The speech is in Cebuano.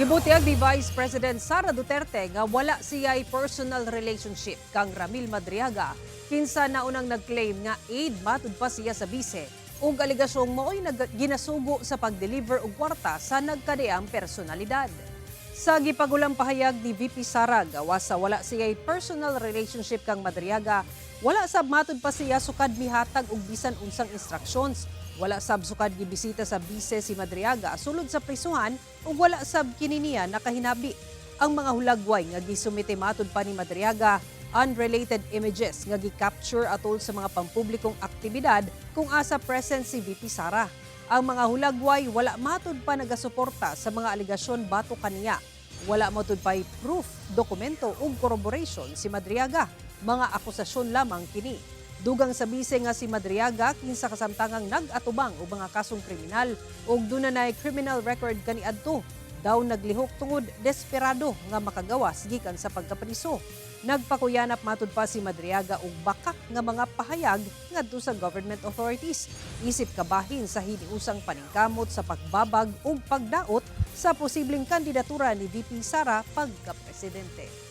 Gibutyag ni Vice President Sara Duterte nga wala siya'y personal relationship kang Ramil Madriaga, kinsa naunang nag-claim nga aide matud pa siya sa bise ug alegasyong mao'y ginasugo sa pag-deliver og kwarta sa nagkadiang personalidad. Sa gipagulang pahayag ni VP Sara, gawas sa wala siya'y personal relationship kang Madriaga, wala sab matud pa siya sukad mihatag og bisan unsang instructions. Wala sab sukad gibisita sa bise si Madriaga sulod sa prisuhan ug wala sab kini niya nakahinabi. Ang mga hulagway nga gisumite matud pa ni Madriaga, unrelated images nga gi-capture atol sa mga pampublikong aktibidad kung asa present si VP Sara. Ang mga hulagway wala matud pa nagasuporta sa mga alegasyon batok kaniya. Wala matud pa'y proof, dokumento ug corroboration si Madriaga. Mga akusasyon lamang kini. Dugang sa bise nga si Madriaga, kinsa kasamtangang nag-atubang og mga kasong kriminal ug dunay criminal record kaniadto, daw naglihok tungod desperado nga makagawas gikan sa pagkapriso. Nagpakuyanap matud pa si Madriaga og bakak nga mga pahayag ngadto sa government authorities, isip kabahin sa hiniusang paningkamot sa pagbabag ug pagdaot sa posibleng kandidatura ni VP Sara pagka-presidente.